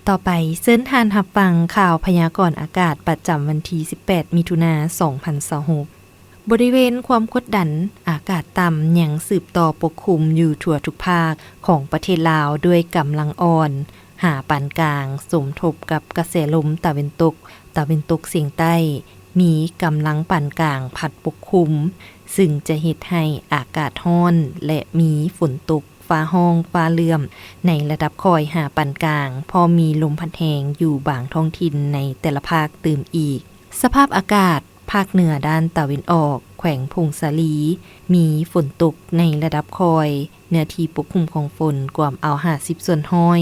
ຕໍ່ໄປເຊີນທ່ານຮັບຟັງຂ່າວພະຍາກອນອາກາດປະຈຳວັນທີສິບແປດ ມິຖຸນາ ສອງພັນຊາວຫົກ. ບໍລິເວນຄວາມກົດດັນອາກາດຕ່ຳຍັງສືບຕໍ່ປົກຄຸມຢູ່ທົ່ວທຸກພາກຂອງປະເທດລາວດ້ວຍກຳລັງອ່ອນຫາປານກາງ, ສົມທົບກັບກະແສລົມຕາເວັນຕົກ, ຕາເວັນຕົກສຽງໃຕ້ ມີກຳລັງປານກາງພັດປົກຄຸມ, ຊຶ່ງຈະເຮັດໃຫ້ອາກາດຮ້ອນ ແລະ ມີຝົນຕົກ, ຟ້າຮ້ອງ, ຟ້າເຫຼື້ອມ ໃນລະດັບຄ່ອຍຫາປານກາງ, ພ້ອມມີລົມພັດແຮງຢູ່ບາງທ້ອງຖິ່ນໃນແຕ່ລະພາກຕື່ມອີກ. ສະພາບອາກາດ ພາກເໜືອດ້ານຕາເວັນອອກ, ແຂວງຜົ້ງສາລີ ມີຝົນຕົກໃນລະດັບຄ່ອຍ, ເນື້ອທີ່ປົກຄຸມຂອງຝົນກວມເອົາຫ້າສິບສ່ວນຮ້ອຍ,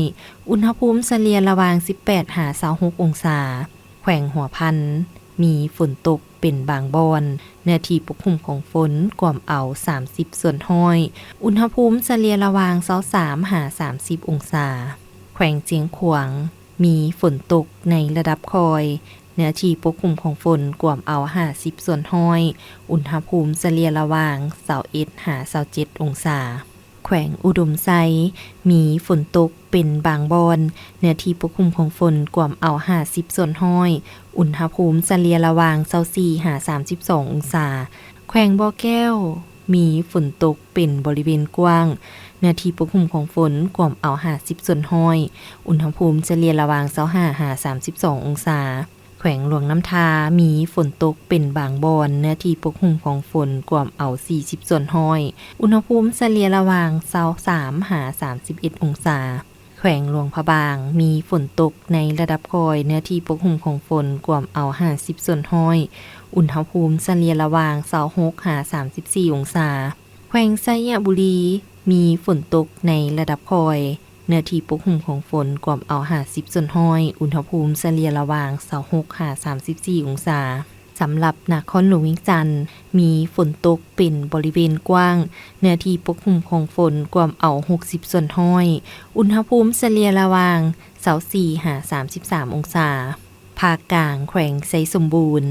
ອຸນຫະພູມສະເລ່ຍລະຫວ່າງສິບແປດຫາຊາວຫົກອົງສາ. ແຂວງຫົວພັນ ມີຝົນຕົກເປັນບາງບ່ອນ, ເນື້ອທີ່ປົກຄຸມຂອງຝົນກວມເອົາສາມສິບສ່ວນຮ້ອຍ, ອຸນຫະພູມສະເລ່ຍລະຫວ່າງຊາວສາມຫາສາມສິບອົງສາ. ແຂວງຊຽງຂວາງ ມີຝົນຕົກໃນລະດັບຄ່ອຍ, ເນື້ອທີ່ປົກຄຸມຂອງຝົນກວມເອົາຫ້າສິບສ່ວນຮ້ອຍ, ອຸນຫະພູມສະເລ່ຍລະຫວ່າງຊາວເອັດຫາຊາວເຈັດອົງສາ. ແຂວງອຸດົມໄຊ ມີຝົນຕົກເປັນບາງບ່ອນ, ເນື້ອທີ່ປົກຄຸມຂອງຝົນກວມເອົາຫ້າສິບສ່ວນຮ້ອຍ, ອຸນຫະພູມສະເລ່ຍລະຫວ່າງຊາວສີ່ຫາສາມສິບສອງອົງສາ. ແຂວງບໍ່ແກ້ວ ມີຝົນຕົກເປັນບໍລິເວນກວ້າງ, ເນື້ອທີ່ປົກຄຸມຂອງຝົນກວມເອົາຫ້າສິບສ່ວນຮ້ອຍ, ອຸນຫະພູມສະເລ່ຍລະຫວ່າງຊາວຫ້າຫາສາມສິບສອງອົງສາ. ແຂວງຫຼວງນ້ຳທາ ມີຝົນຕົກເປັນບາງບ່ອນ, ເນື້ອທີ່ປົກຄຸມຂອງຝົນກວມເອົາສີ່ສິບສ່ວນຮ້ອຍ, ອຸນຫະພູມສະເລ່ຍລະຫວ່າງຊາວສາມຫາສາມສິບເອັດອົງສາ. ແຂວງຫຼວງພະບາງ ມີຝົນຕົກໃນລະດັບຄ່ອຍ, ເນື້ອທີ່ປົກຄຸມຂອງຝົນກວມເອົາຫ້າສິບສ່ວນຮ້ອຍ, ອຸນຫະພູມສະເລ່ຍລະຫວ່າງຊາວຫົກຫາສາມສິບສີ່ອົງສາ. ແຂວງໄຊຍະບູລີ ມີຝົນຕົກໃນລະດັບຄ່ອຍ, ເນື້ອທີ່ປົກຄຸມຂອງຝົນກວມເອົາຫ້າສິບສ່ວນຮ້ອຍ, ອຸນຫະພູມສະເລ່ຍລະຫວ່າງຊາວຫົກຫາສາມສິບສີ່ອົງສາ. ສຳລັບນະຄອນຫຼວງວຽງຈັນ ມີຝົນຕົກເປັນບໍລິເວນກວ້າງ, ເນື້ອທີ່ປົກຄຸມຂອງຝົນກວມເອົາຫົກສິບສ່ວນຮ້ອຍ, ອຸນຫະພູມສະເລ່ຍລະຫວ່າງຊາວສີ່ຫາສາມສິບສາມອົງສາ. ພາກກາງ ແຂວງໄຊສົມບູນ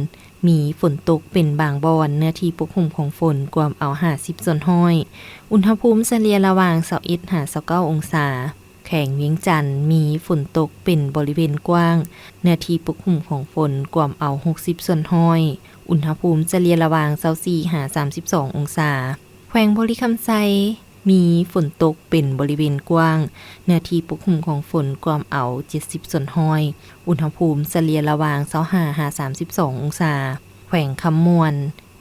ມີຝົນຕົກເປັນບາງບ່ອນ, ເນື້ອທີ່ປົກຄຸມຂອງຝົນກວມເອົາຫ້າສິບສ່ວນຮ້ອຍ, ອຸນຫະພູມສະເລ່ຍລະຫວ່າງຊາວເອັດຫາຊາວເກົ້າອົງສາ. ແຂວງວຽງຈັນ ມີຝົນຕົກເປັນບໍລິເວນກວ້າງ, ເນື້ອທີ່ປົກຄຸມຂອງຝົນກວມເອົາຫົກສິບສ່ວນຮ້ອຍ, ອຸນຫະພູມສະເລ່ຍລະຫວ່າງຊາວສີ່ຫາສາມສິບສອງອົງສາ. ແຂວງບໍລິຄຳໄຊ ມີຝົນຕົກເປັນບໍລິເວນກວ້າງ, ເນື້ອທີ່ປົກຄຸມຂອງຝົນກວມເອົາເຈັດສິບສ່ວນຮ້ອຍ, ອຸນຫະພູມສະເລ່ຍລະຫວ່າງຊາວຫ້າຫາສາມສິບສອງອົງສາ. ແຂວງຄຳມ່ວນ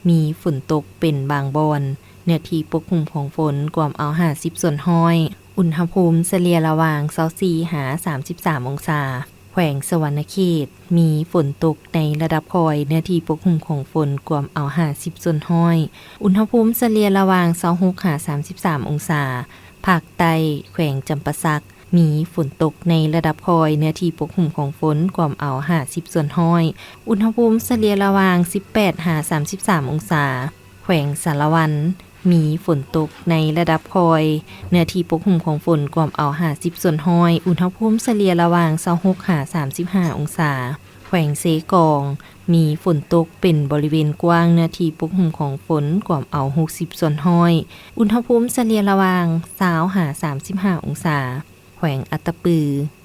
ມີຝົນຕົກເປັນບາງບ່ອນ, ເນື້ອທີ່ປົກຄຸມຂອງຝົນກວມເອົາຫ້າສິບສ່ວນຮ້ອຍ, ອຸນຫະພູມສະເລ່ຍລະຫວ່າງຊາວສີ່ຫາສາມສິບສາມອົງສາ. ແຂວງສະຫວັນນະເຂດ ມີຝົນຕົກໃນລະດັບຄ່ອຍ, ເນື້ອທີ່ປົກຄຸມຂອງຝົນກວມເອົາຫ້າສິບສ່ວນຮ້ອຍ, ອຸນຫະພູມສະເລ່ຍລະຫວ່າງຊາວຫົກຫາສາມສິບສາມອົງສາ. ພາກໃຕ້ ແຂວງຈຳປາສັກ ມີຝົນຕົກໃນລະດັບຄ່ອຍ, ເນື້ອທີ່ປົກຄຸມຂອງຝົນກວມເອົາຫ້າສິບສ່ວນຮ້ອຍ, ອຸນຫະພູມສະເລ່ຍລະຫວ່າງສິບແປດຫາສາມສິບສາມອົງສາ. ແຂວງສາລະວັນ ມີຝົນຕົກໃນລະດັບຄ່ອຍ, ເນື້ອທີ່ປົກຄຸມຂອງຝົນກວມເອົາຫ້າສິບສ່ວນຮ້ອຍ, ອຸນຫະພູມສະເລ່ຍລະຫວ່າງຊາວຫົກຫາສາມສິບຫ້າອົງສາ. ແຂວງເຊກອງ ມີຝົນຕົກເປັນບໍລິເວນກວ້າງ, ເນື້ອທີ່ປົກຄຸມຂອງຝົນກວມເອົາຫົກສິບສ່ວນຮ້ອຍ, ອຸນຫະພູມສະເລ່ຍລະຫວ່າງຊາວຫາສາມສິບຫ້າອົງສາ. ແຂວງອັດຕະປື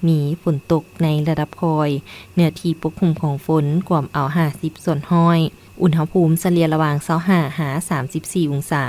ມີຝົນຕົກໃນລະດັບຄ່ອຍ, ເນື້ອທີ່ປົກຄຸມຂອງຝົນກວມເອົາຫ້າສິບສ່ວນຮ້ອຍ, ອຸນຫະພູມສະເລ່ຍລະຫວ່າງຊາວຫ້າຫາສາມສິບສີ່ອົງສາ.